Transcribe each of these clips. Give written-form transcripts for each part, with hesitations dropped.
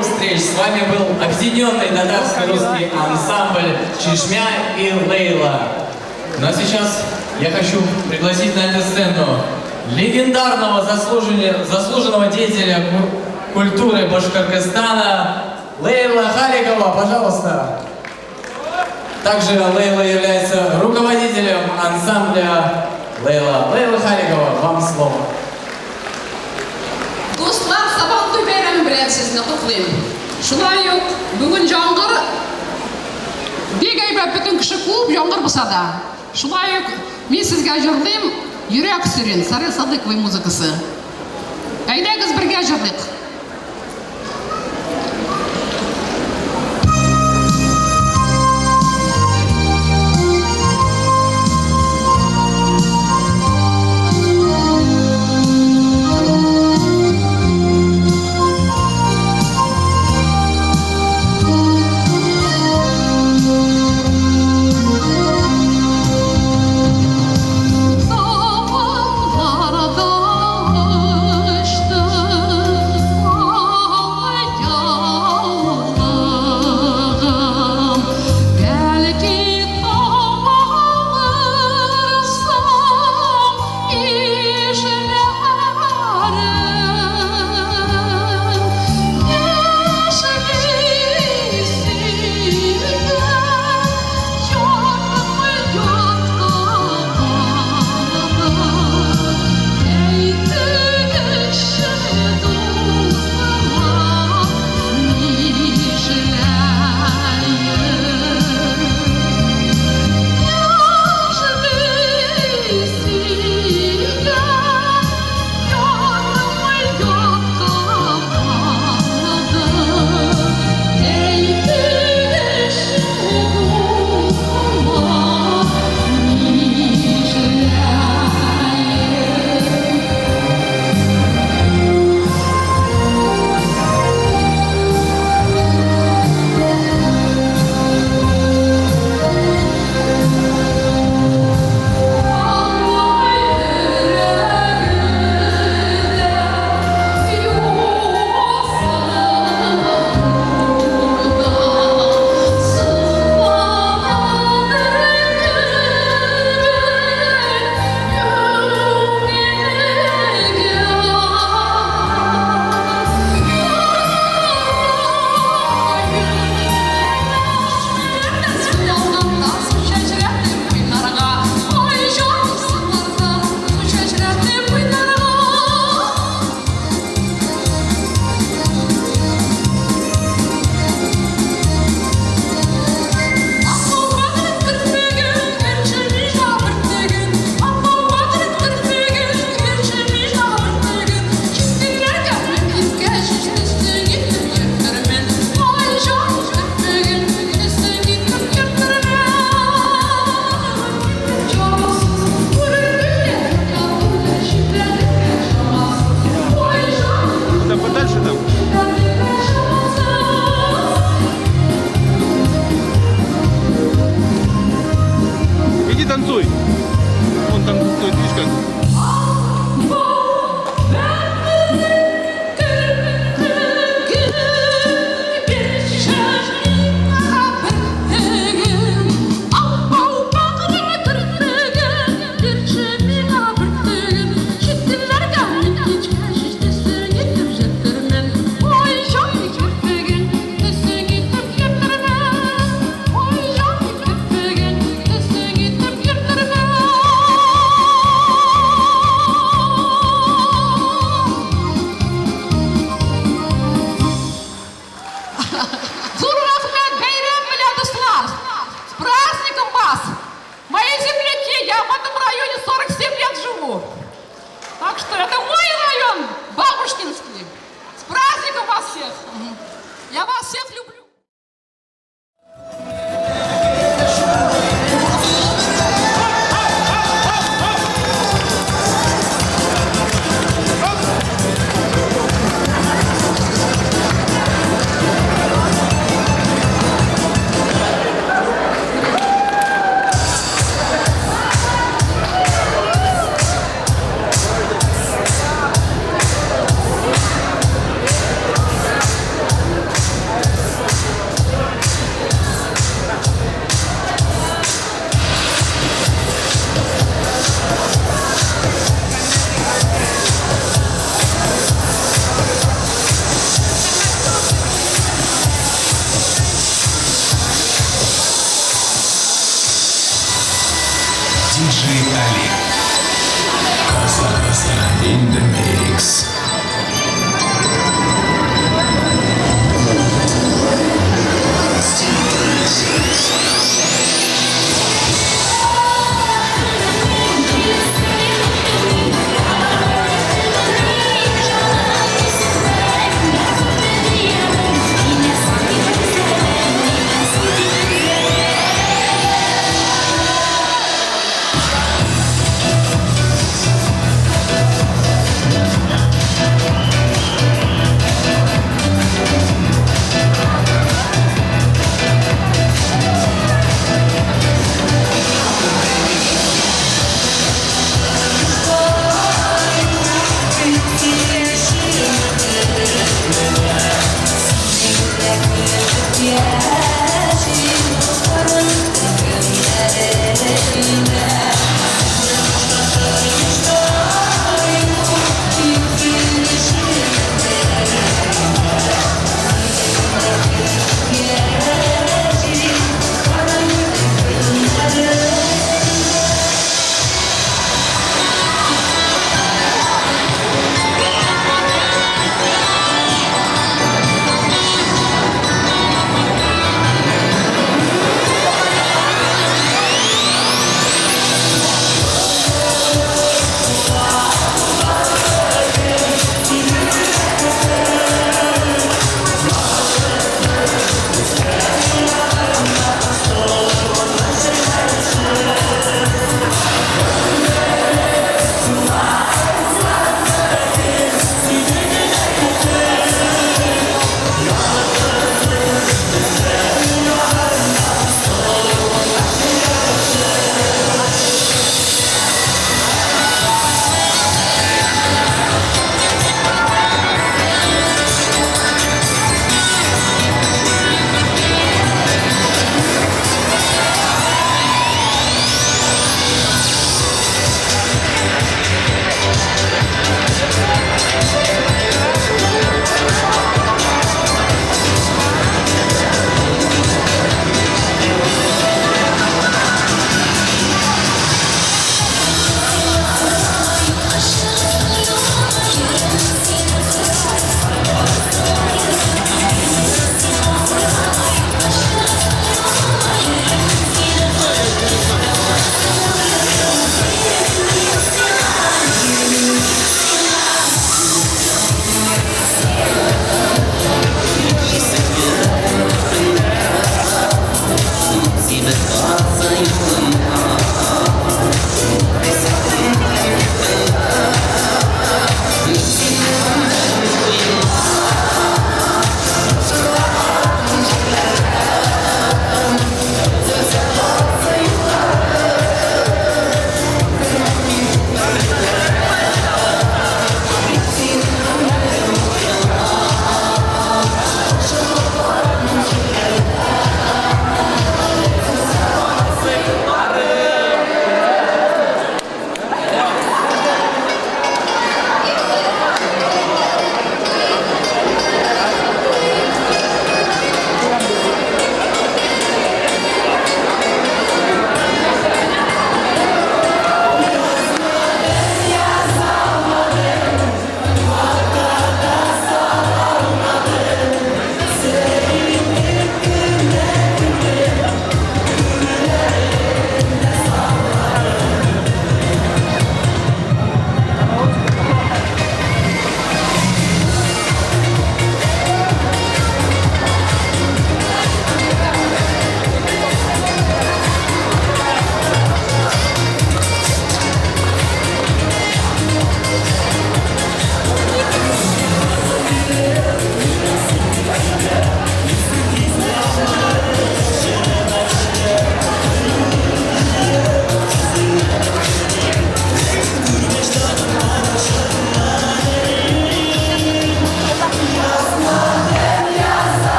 новых встреч. С вами был объединенный татарско-русский ансамбль «Чешмя» и Лейла. Ну а сейчас я хочу пригласить на эту сцену легендарного заслуженного деятеля культуры Башкортостана Лейла Халикова. Пожалуйста. Также Лейла является руководителем ансамбля Лейла. Лейла Халикова, вам слово. Дуслар, Сабантуй бәйрәме белән сезне котлыйм. Шулай ук бүген яңгыр бик әйбәт, бөтен кеше күп, яңгыр булса да. Шулай ук мин сезгә җырлыйм Йөрәк сөрен, Сарел Садыковой музыкасы. Әйдәгез бергә җырлыйк.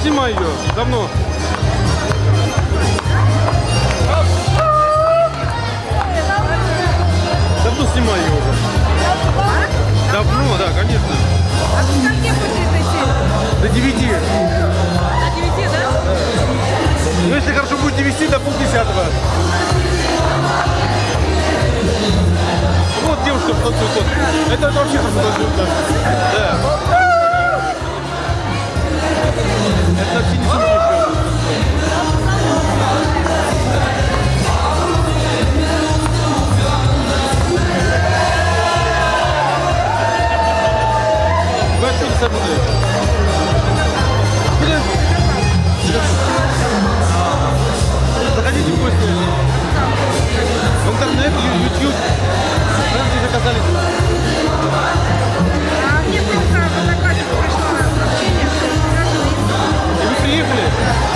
Снимаю ее давно. Давно снимаю ее уже. Давно, да, конечно. А до скольки будет идти? До 9. До 9, да? Ну, если хорошо будете вести, до 9:30. Вот девушка танцует. Вот. Это вообще хорошо танцует. Да. Это вообще не сумки еще. Вы откуда с собой? Откуда? Заходите в гости. В интернет, YouTube. Там здесь оказались. А мне просто в Одноклассниках пришло сообщение, что И вы приехали?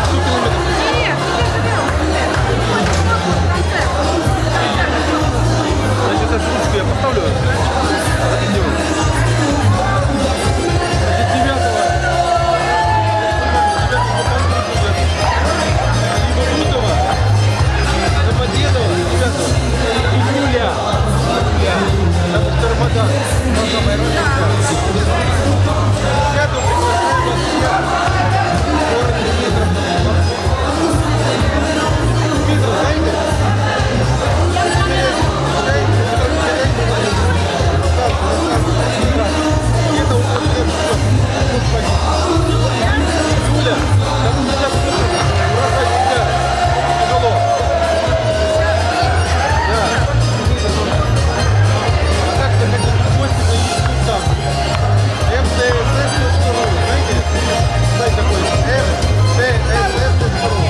100 километров? Нет, ну я живем. Концерт. Значит, сейчас ручку я поставлю. Идем. Значит, 9-го. 9-го Домодедово, 9 июля. Там что Рамадан. 10-го приглашаю вас всех в город Дмитров. Дмитров, знаете? Где-то около Юля, там сейчас бросать себя тяжело. Да. А так заходите в гости на YouTube там. mtss.ru, знаете? Сайт такой. mtss.ru.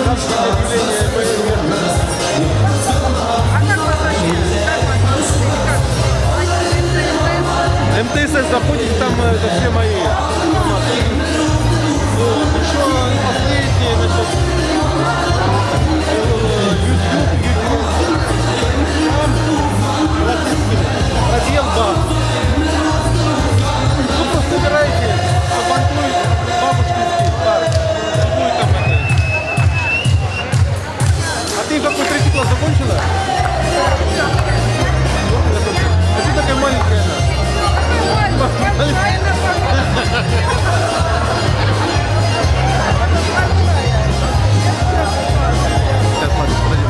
Там все объявления ПСР. А как вас вообще? Как вас? Или как? МТСС заходите, там это все мои информации. Ну, еще последнее, значит, YouTube, YouTube. Там латинский пробел ба. Ну, просто набирайте Сабантуй бабушкинский парк. Будет там это. А ты какой третий класс закончила? А что такая маленькая она? Сейчас, ладно, подожди.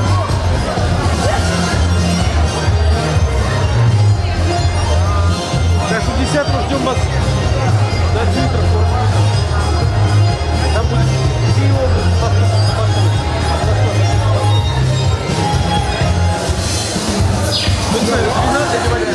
Так что 10-го ждем вас на Дмитров, 40. Там будет все области. Ну, не знаю, 12 говорят.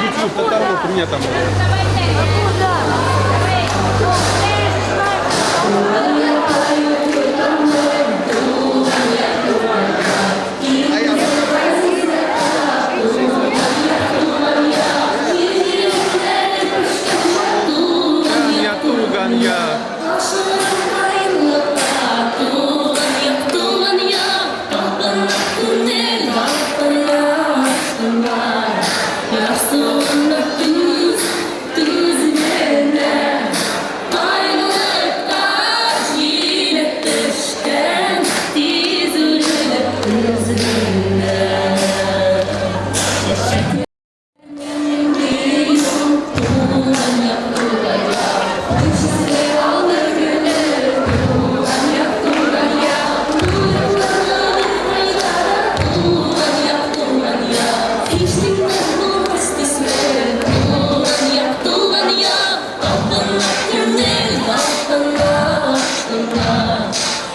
YouTube, Татар Ворд, у меня там. Я туган, я.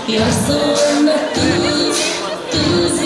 You're so tuz, tuz.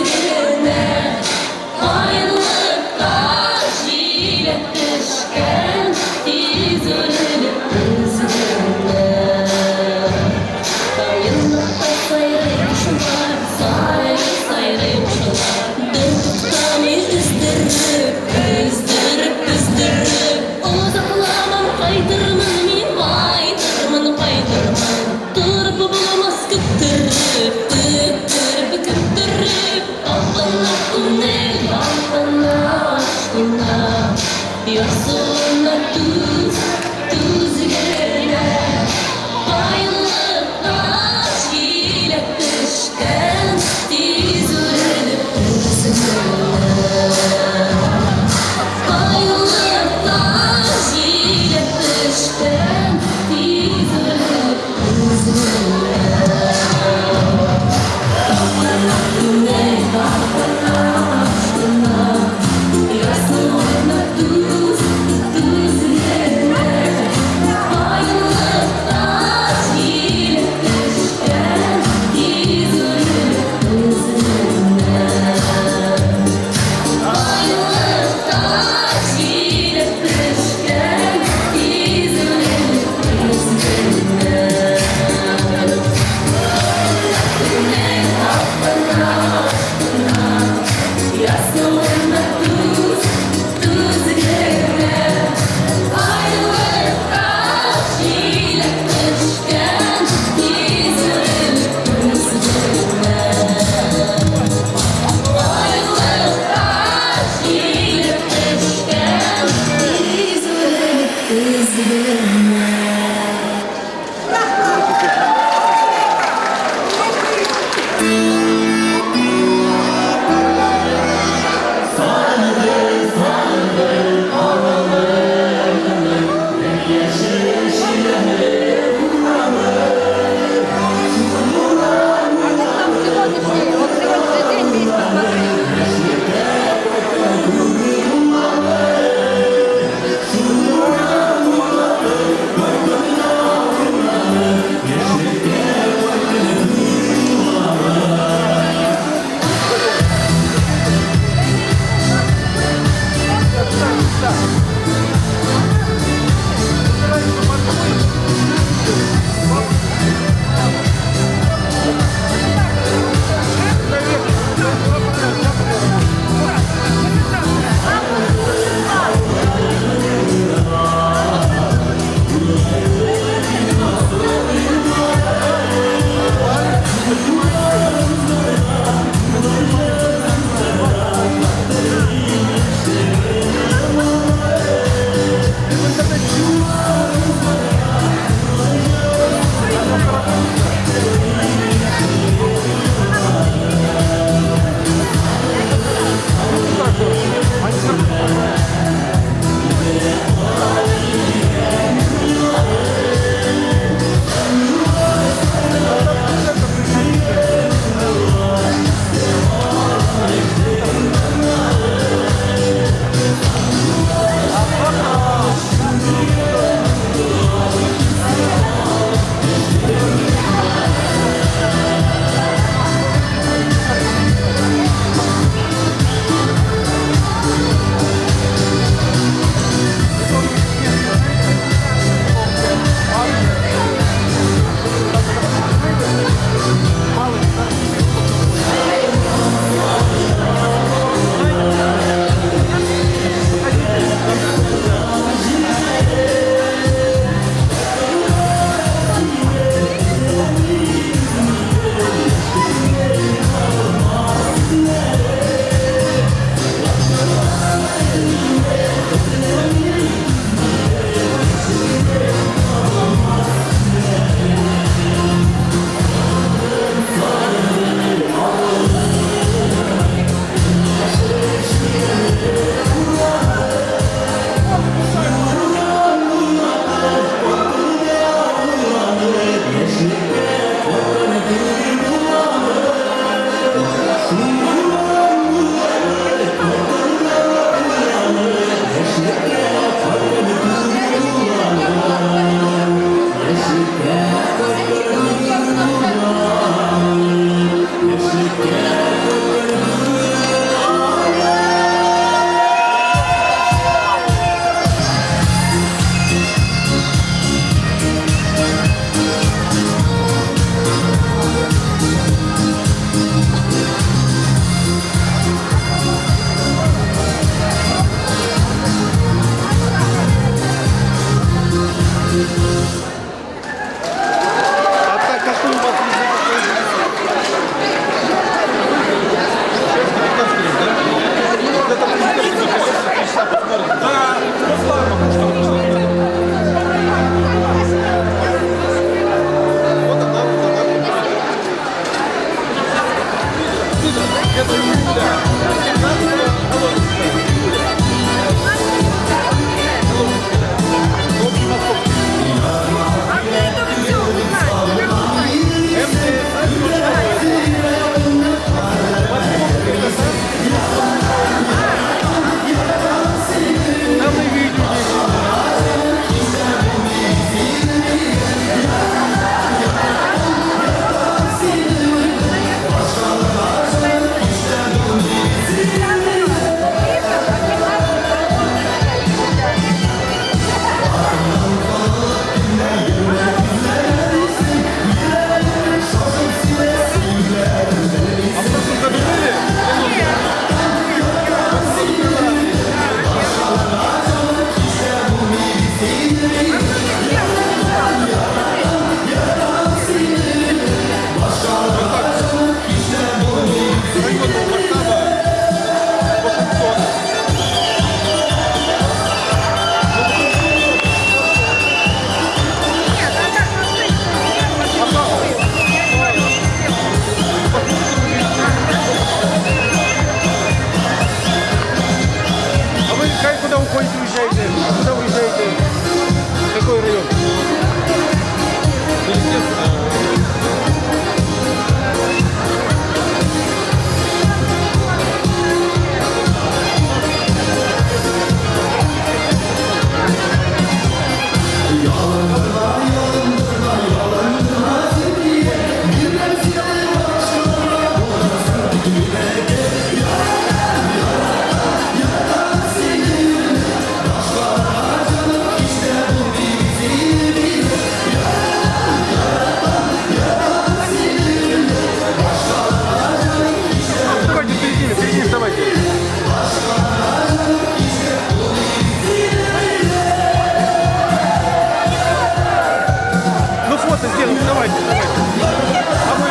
А вы...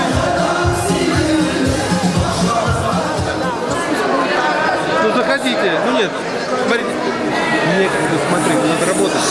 Ну заходите. Ну нет, смотрите. Некогда смотреть, надо работать.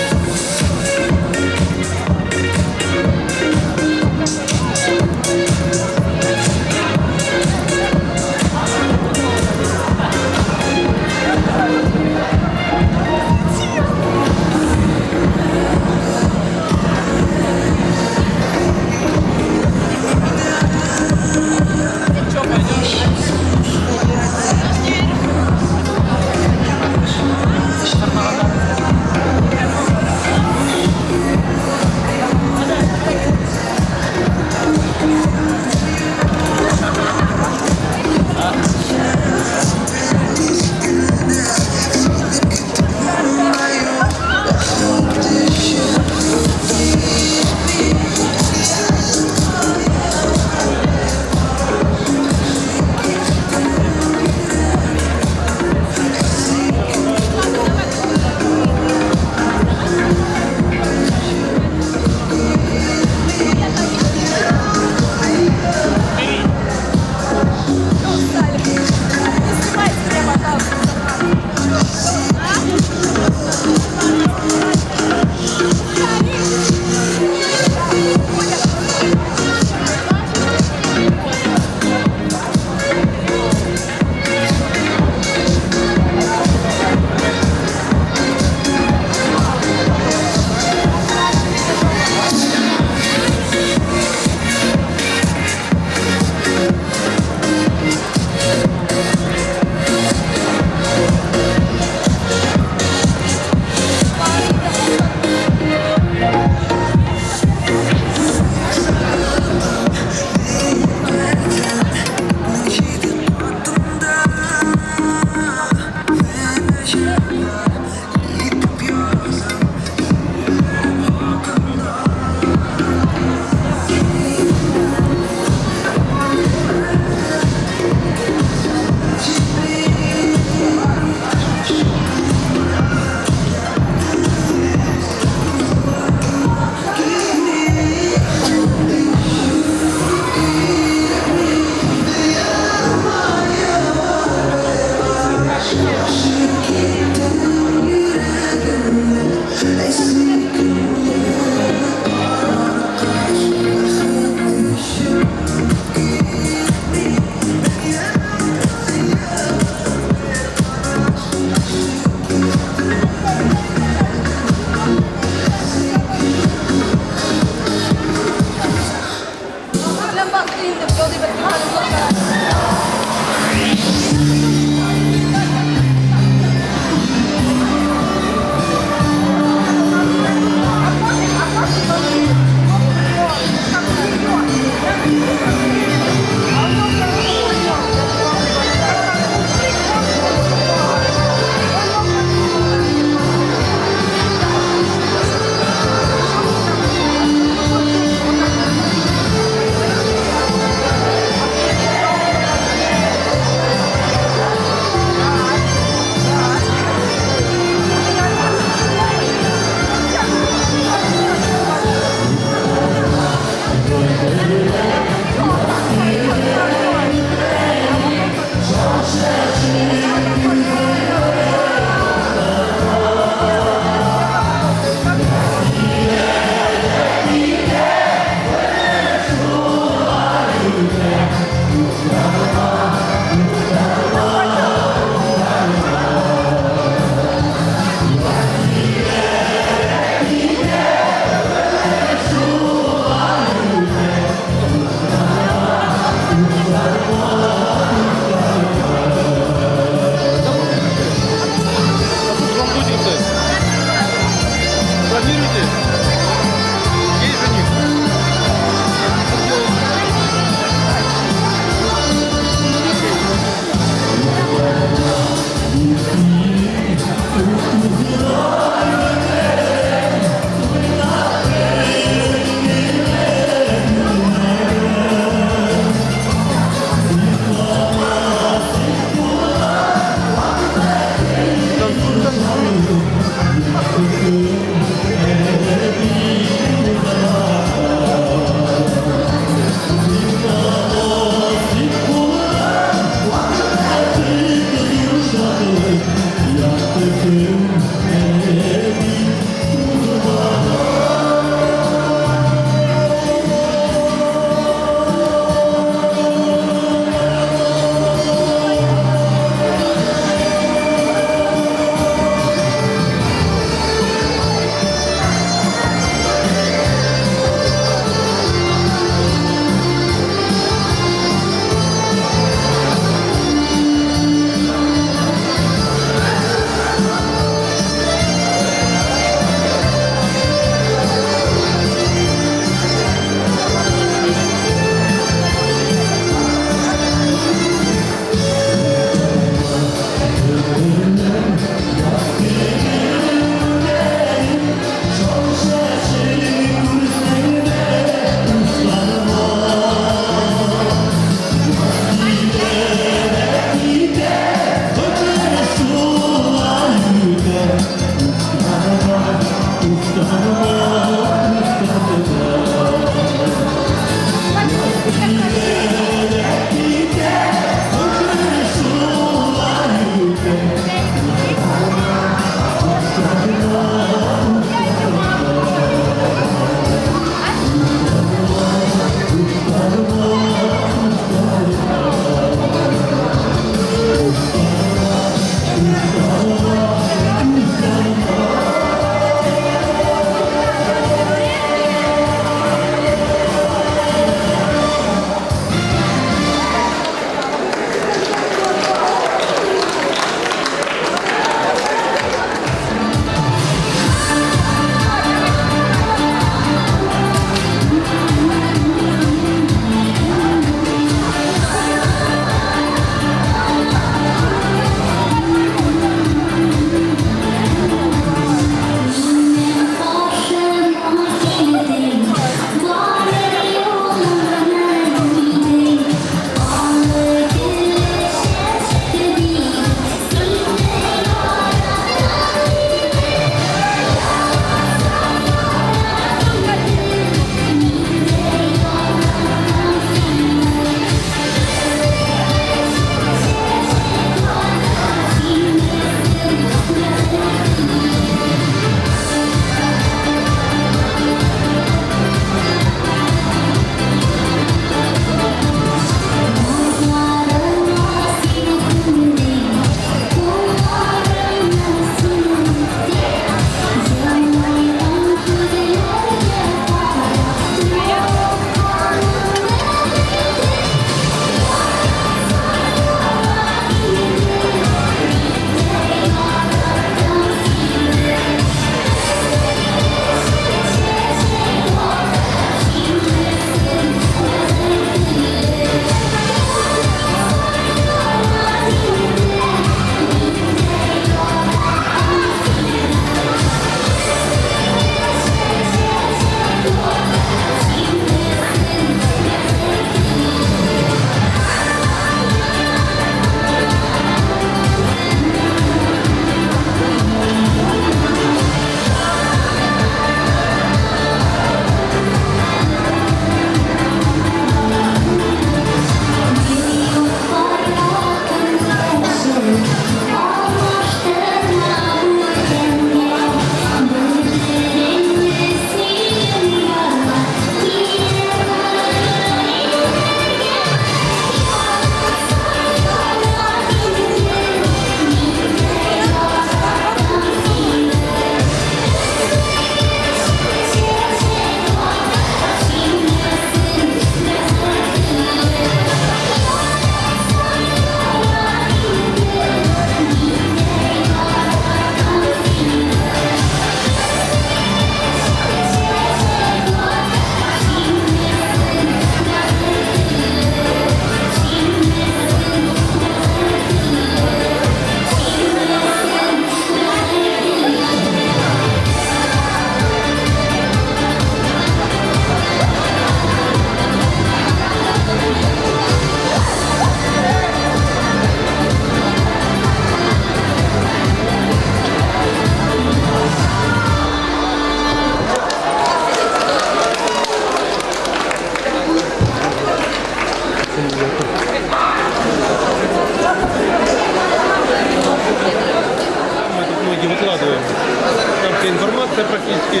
Конца практически.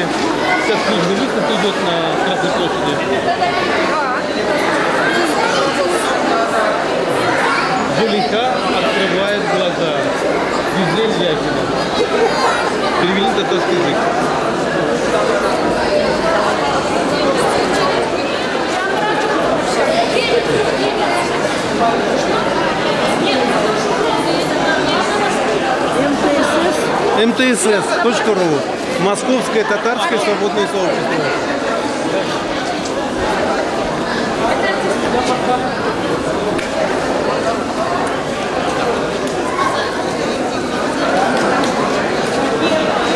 Сейчас книжный выставка идет на Красной площади. Зулейха открывает глаза. Гюзель Яхина. Перевели на татарский язык. МТСС.ру. Московское татарское свободное сообщество.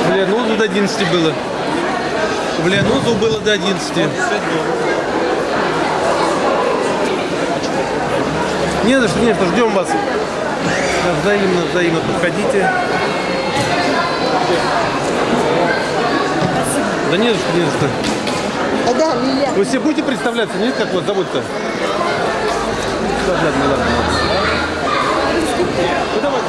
В Лианозу до 11 было. В Лианозу было до 11. Не за что, не за что, ждем вас. Взаимно, взаимно подходите. Да не за что, не за что. Да, Лиля. Вы все будете представляться, нет, как вас зовут-то? Да, ладно, ладно. Ну, давай.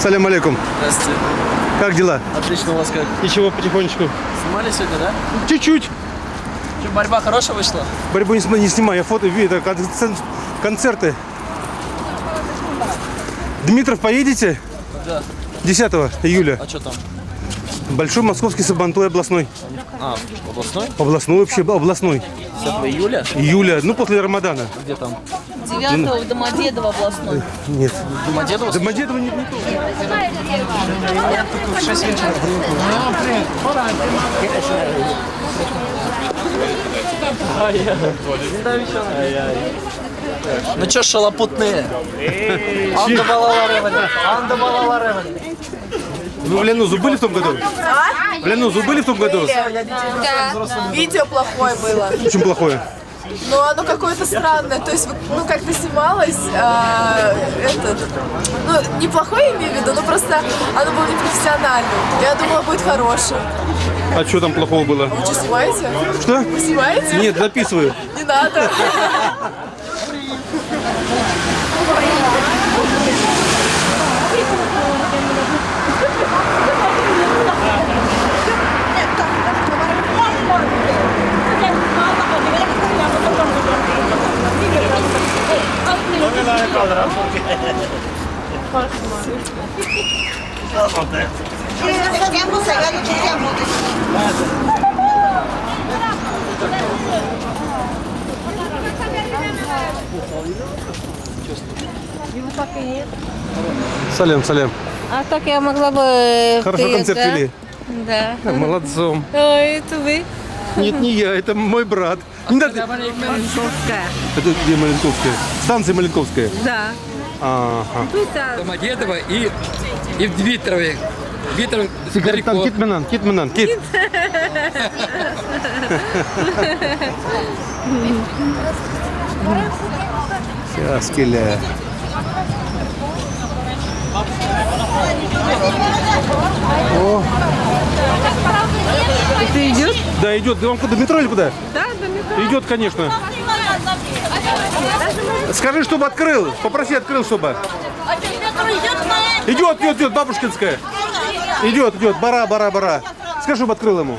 Салям алейкум. Здравствуйте. Как дела? Отлично, у вас как? Ничего, потихонечку. Снимали сегодня, да? Чуть-чуть. Что, борьба хорошая вышла? Борьбу не снимаю, я фото, это концерты. Дмитров, поедете? Да. 10 июля. А что там? Большой московский Сабантуй областной. А, областной? Областной вообще, областной. 10 июля? Июля, ну после Рамадана. Где там? 9 в Домодедово областной. Нет. Домодедово? Домодедово не то. В 6 вечера. Ну чё, шалопутные? Анда балаларевани. Анда балаларевани. Вы в Ленузу были в том году? В Ленузу были в том году? Да. Видео плохое было. Очень плохое. Но оно какое-то странное. То есть, ну, как-то снималось, ну, неплохое имею в виду, но просто оно было непрофессиональным. Я думала, будет хорошим. А что там плохого было? Вы что, снимаете? Что? Вы снимаете? Нет, записываю. Не надо. Салям, салям. А так я могла бы... Хорошо концерт да? вели. Да. Молодцом. Ой, это вы. Нет, не я, это мой брат. Не надо. Маленковская. Это где Маленковская? Станция Маленковская. Да. Ага. Тут, а, Домодедово и в Дмитрове. Дмитров Там Китманан, Китманан, Кит. Сейчас, Келя. О. Это идет? Да, идет. Он куда, метро или куда? Да, до метро. Идет, конечно. Скажи, чтобы открыл. Попроси, открыл, чтобы. Идет, идет, идет, бабушкинская. Идет, идет, бара, бара, бара. Скажи, чтобы открыл ему.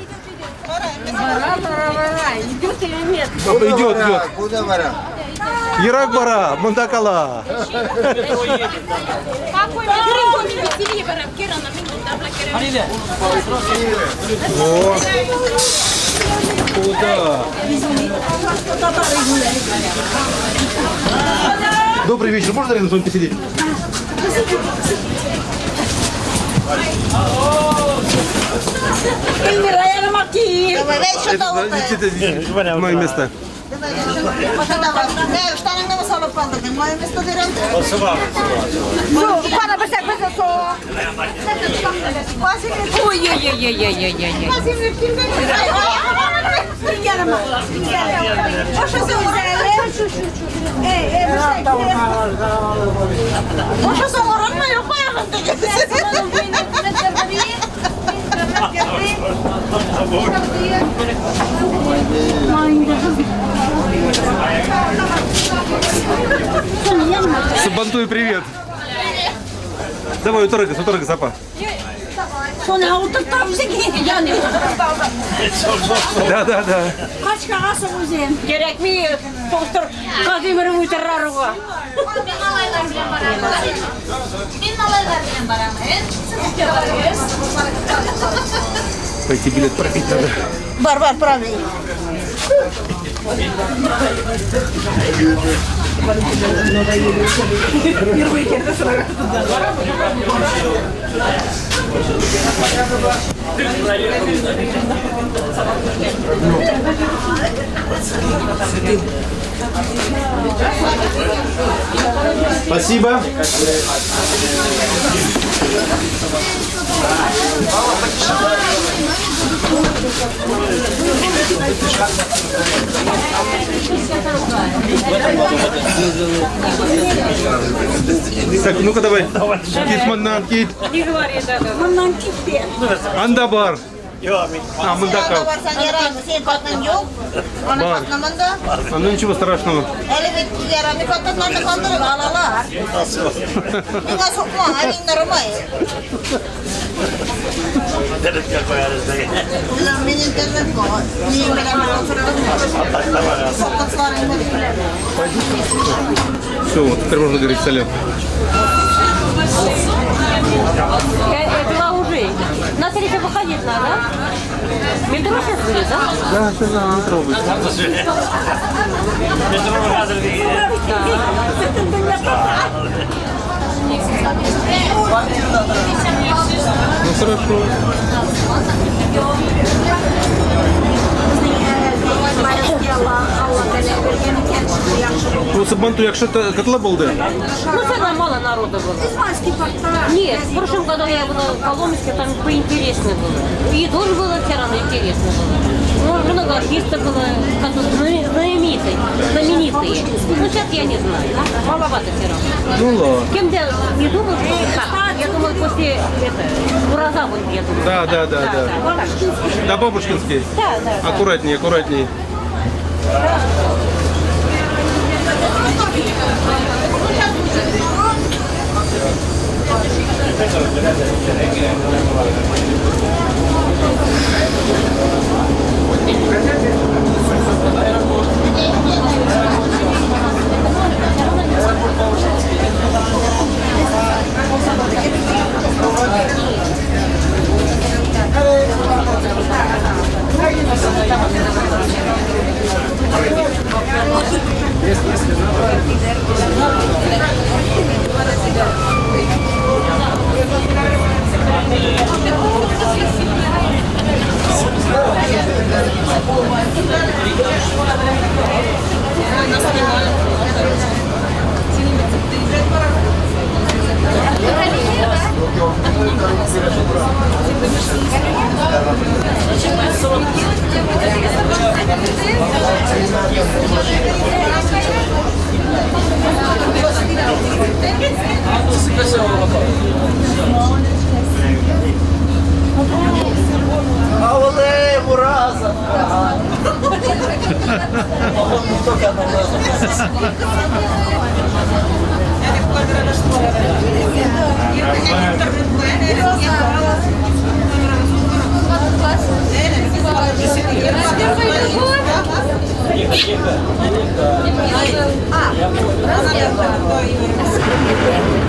Бара, бара, бара. Идет или нет? Идет, идет. Куда бара? Ярак бара, мандакала. О, куда? Добрый вечер. Можно рядом с вами посидеть? Это мое место. Ой-ой-ой-ой-ой-ой-ой. Сабантуй, привет. Давай, утырыгыз, утырыгыз, апа. Да, да, да. Кирәкми, доктор Владимир утырырга. Пойти билет пробить надо. Бар, бар, правильно. Спасибо. Так, ну-ка давай. Кит, маннан, кит. Не говори, да, да. Андабар. А, монда Анда кал. барсаң ярамый, синең хатының юк. Аның Бар. хатыны монда. А ну ничего страшного. Әле бит ярамый хатыннарны калдырып алалар. Миңа сукма, мин нормай. Мин интернет бар. Мин белән утырдым. Хатыннарың Все, вот теперь можно говорить салют. Я была уже. На третье выходить надо. Метро сейчас будет, да? Да, сейчас на метро будет. Ну хорошо. Ну, Сабантуй яхшы котлы булды. Ну, все мало народа было. Нет, в прошлом году я была в Коломенске, там поинтереснее было. И тоже было все равно интересно было. Ну, много артистов было, которые знаменитые, знаменитые. Ну, сейчас я не знаю. Маловато все равно. Ну ладно. Кем я не думал, что так. Я думала, после это, Ураза будет, я думала. Да, да, да, да. Да, Бабушкинский. Да, да, да. Аккуратнее, аккуратнее.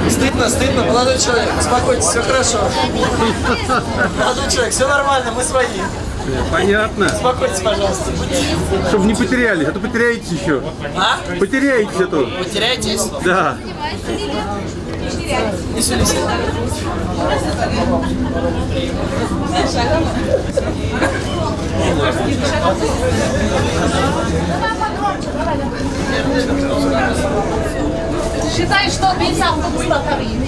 Стыдно, стыдно, молодой человек, успокойтесь, все хорошо. Молодой человек, все нормально, мы свои. Понятно. Успокойтесь, пожалуйста. Чтобы не потерялись, а то потеряетесь еще. А? Потеряетесь а то. Потеряетесь? Да. Не ссорьтесь. Считай, что весь автобус татарин.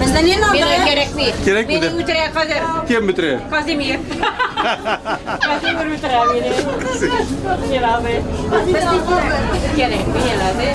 Миңа кирәкми. Кирәкми Мине дә. үтерә хәзер. Кем бетерә? Казимир. Казимир үтерә мине. Не надо. Кирәкми, не надо.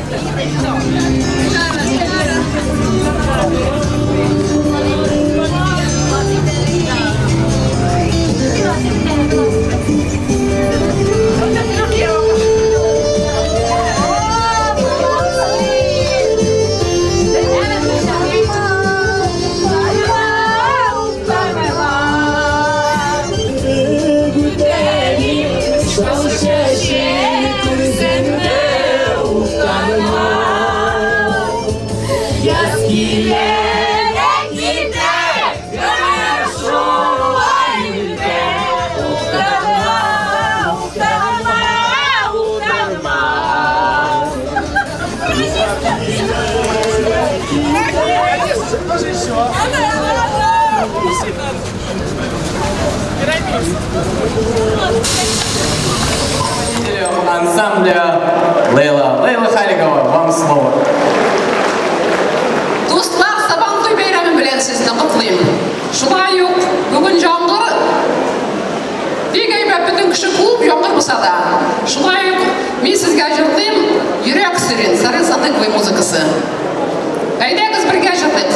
Ансамбля Лейла. Лейла Халикова, вам слово. Дуслар, Сабантуй бәйрәме белән сезне котлыйм. Шулай ук бүген яңгыр бик әйбәт, бөтен кеше күп, яңгыр булса да. Шулай ук мин сезгә җырлыйм Йөрәк серен, Сарен Садыковой музыкасы. Әйдәгез бергә җырлыйк.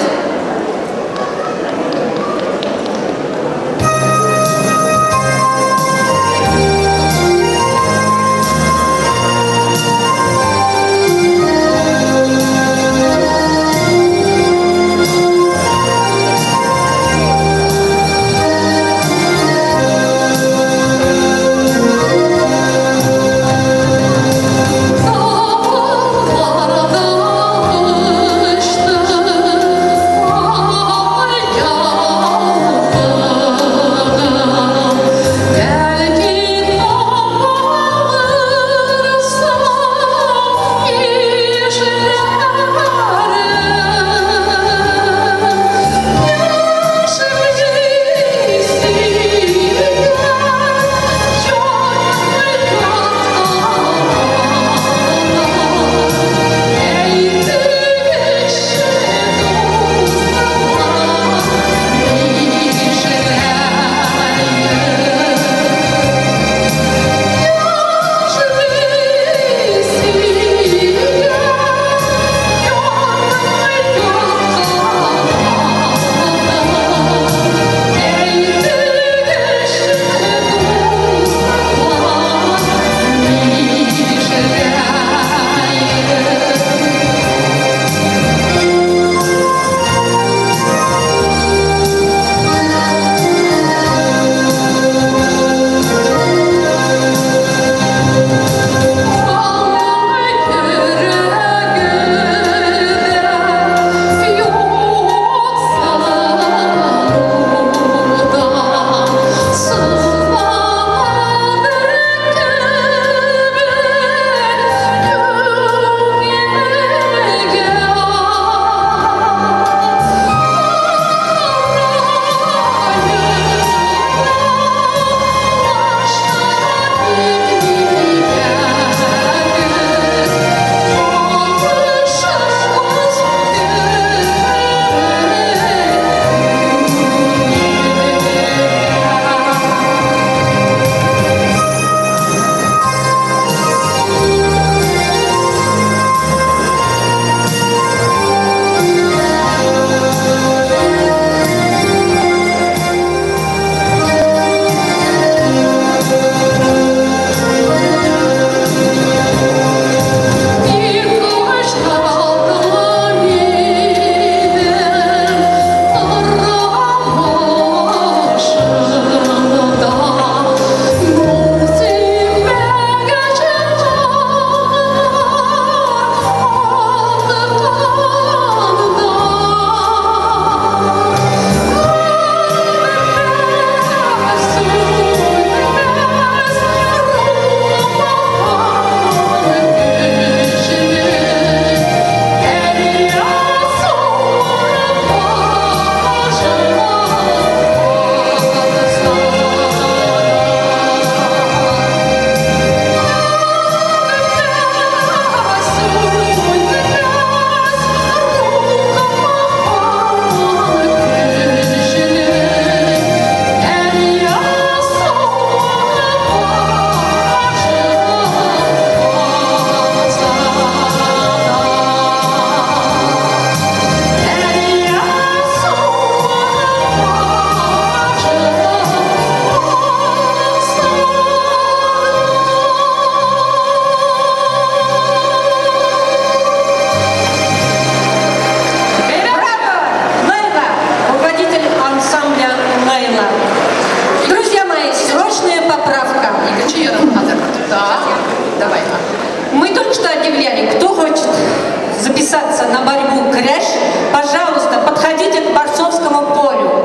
записаться на борьбу кряж, пожалуйста, подходите к борцовскому полю.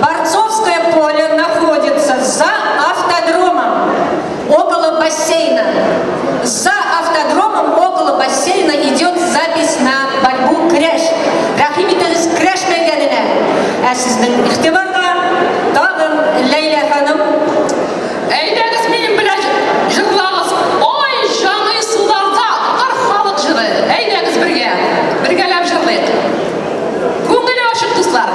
Борцовское поле находится за автодромом, около бассейна. За автодромом около бассейна идет запись на борьбу кряж. Рәхим итегез көрәш мәйданына. Ә сезнең игътибарга тагын Ләйлә ханым. Әйдәгез минем белән җырлагыз. Ой, җаный суларда татар халык җыры. Әйдәгез бергә, бергәләп җырлыйк. Күңеле ачык, дуслар.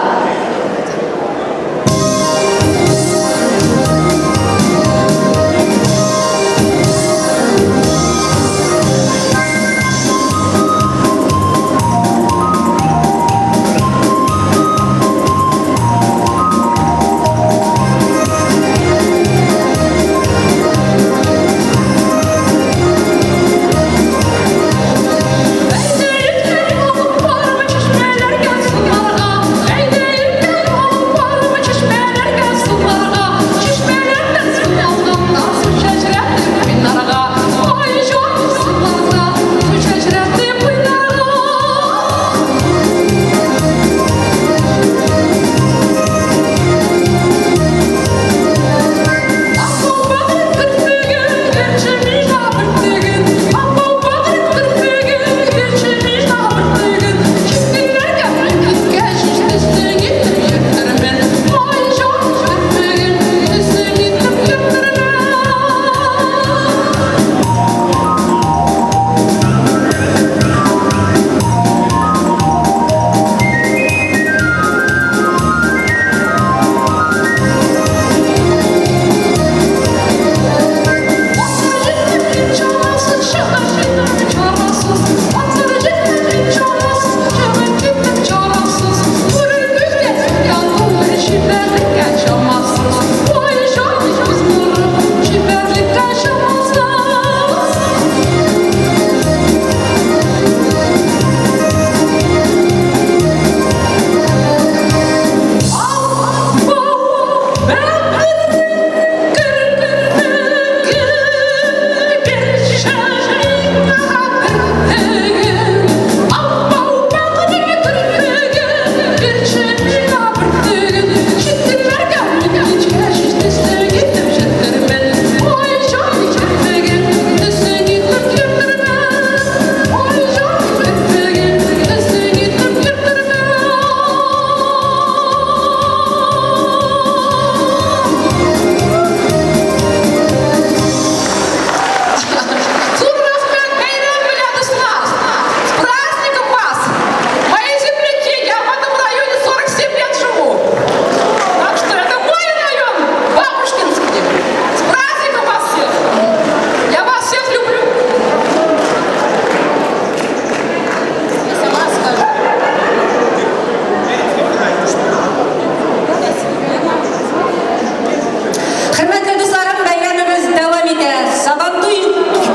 Хөрмәтле дусларым, бәйрәмебез дәвам итә. Сабантуй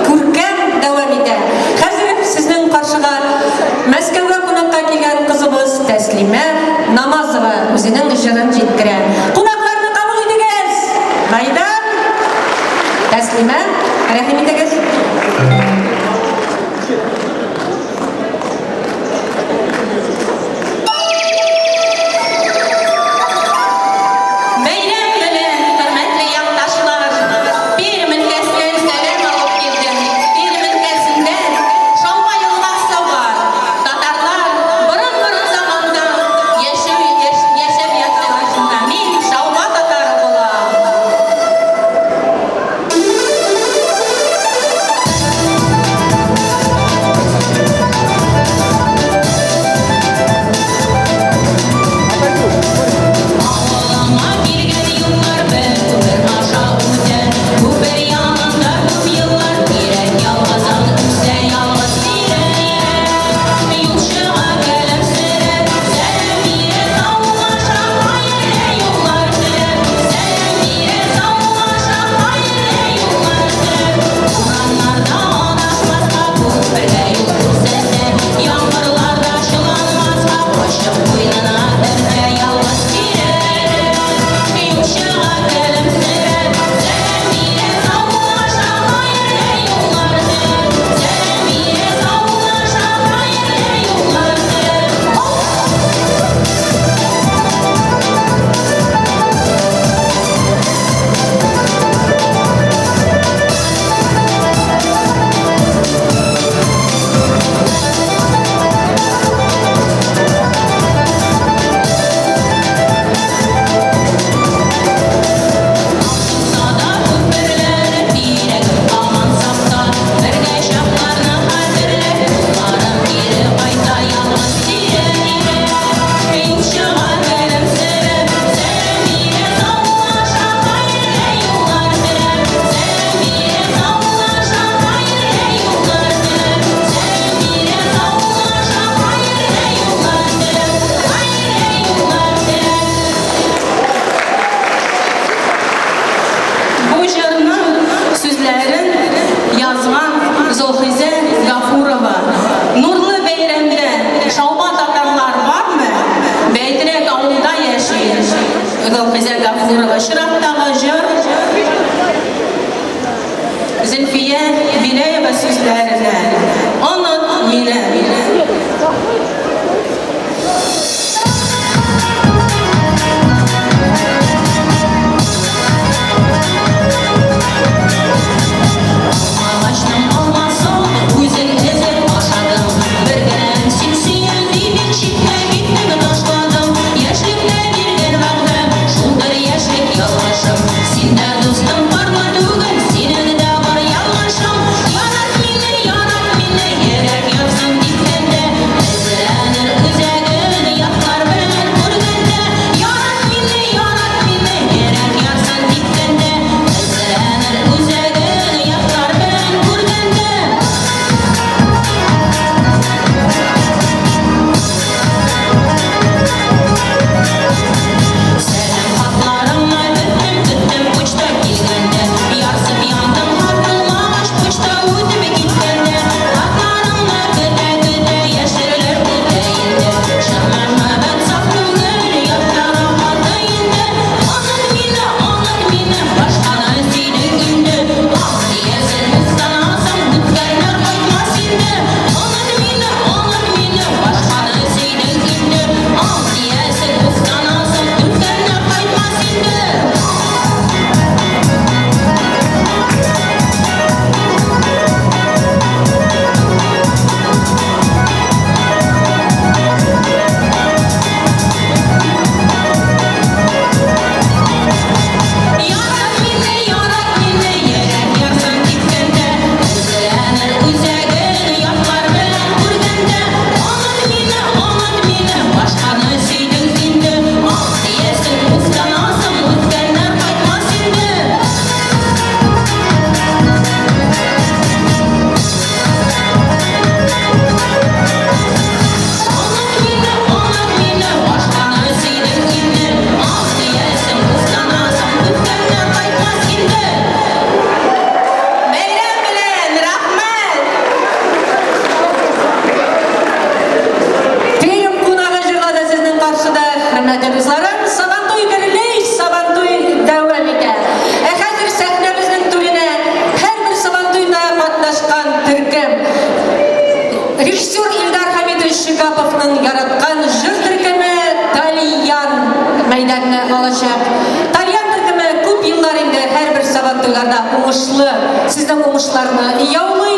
күркәм дәвам итә. Хәзер сезнең каршыга Мәскәүгә кунакка килгән кызыбыз Тәслимә Намазова үзенең җырын җиткерә. Кунакларны кабул итегез! Мәйдан! Тәслимә, рәхим итегез! Бәйрәм белән, хөрмәтле якташлар! Пермь өлкәсеннән сәлам алып килдем. Пермь өлкәсендә Шалма елгасы бар. Татарлар борын-борын заманда яшәү яшәп яткан. Мин Шалма татары булам. сүзләренә, Оныт мине. Агачның алмасын үзең өзеп ашадың. Бер генәм син сөям дип читкә киттең, ташладың. Яшьлектә биргән вәгъдәм, шулдыр яшьлек ялгышым. Син дә дустым парлы түгел, синең дә бар ялгышың. Ярат мине, ярат мине, йөрәк янсын типкәндә. Эзләнер үзәген ятлар белән күргәндә. Ярат мине, ярат мине, йөрәк янсын типкәндә. Эзләнер үзәген ятлар белән күргәндә. Сәлам хатларыңны көттем, көттем почта килгәндә. Ярсып яндым хат булмагач, почта үтеп киткәндә. Хатларыңны көтә-көтә яшьләр үтә инде. Чын мәхәббәт саф түгел, ятлар акты инде. Оныт мине, оныт мине, башканы сөйдең инде. Ах, диярсең, уфтанасың, үткәннәр кайтмас инде. Оныт мине, оныт мине, башканы сөйдең инде. Ах, диярсең, уфтанасың, үткәннәр кайтмас инде. Ярат мине, ярат мине, йөрәк ярсын типкәндә. Эзләнер үзәген ятлар белән күргәндә. Оныт мине, оныт мине, башканы сөйдең инде. Ах, диярсең, уфтанасың, үткәннәр кайтмас инде. Оныт мине, оныт мине, башканы сөйдең инде. Ах, диярсең, уфтанасың, үткәннәр кайтмас инде. Бәйрәм белән, рәхмәт! Пермь кунагы җырлады сезнең каршыда, хөрмәтле дусларым. Сабантуй гөрли, Сабантуй дәвам итә. Ә хәзер сәхнәбезнең түренә һәрбер Сабантуйда катнашкан төркем. Режиссер Илдар Хамитович Шигаповның яраткан җыр төркеме Тальян мәйданны алачак. Тальян төркеме күп еллар инде һәрбер Сабантуйларда уңышлы, сезнең уңышларны яулый.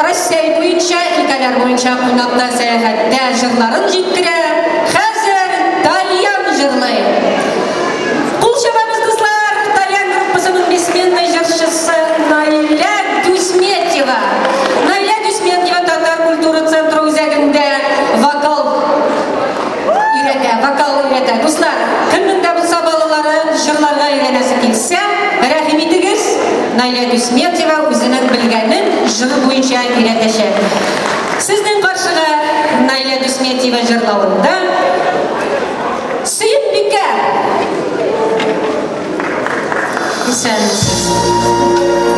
Россия буенча, өлкәләр буенча кунакта, сәяхәттә җырларын җиткерә. Хәзер Тальян җырлый. Кул чабабыз, дуслар! Тальян группасының бессменный җырчысы Наилә Дусметьева. Наилә Дусметьева Татар культура центры үзәгендә вокал өйрәтә, вокал өйрәтә. Дуслар, кемнең дә булса балалары җырларга өйрәнәсе килсә, рәхим итегез, Наилә Дусметьева үзенең белгәнен җыр буенча өйрәтәчәк. Сезнең каршыга Наилә Дусметьева җырлавында Сөембикә. Исәнмесез.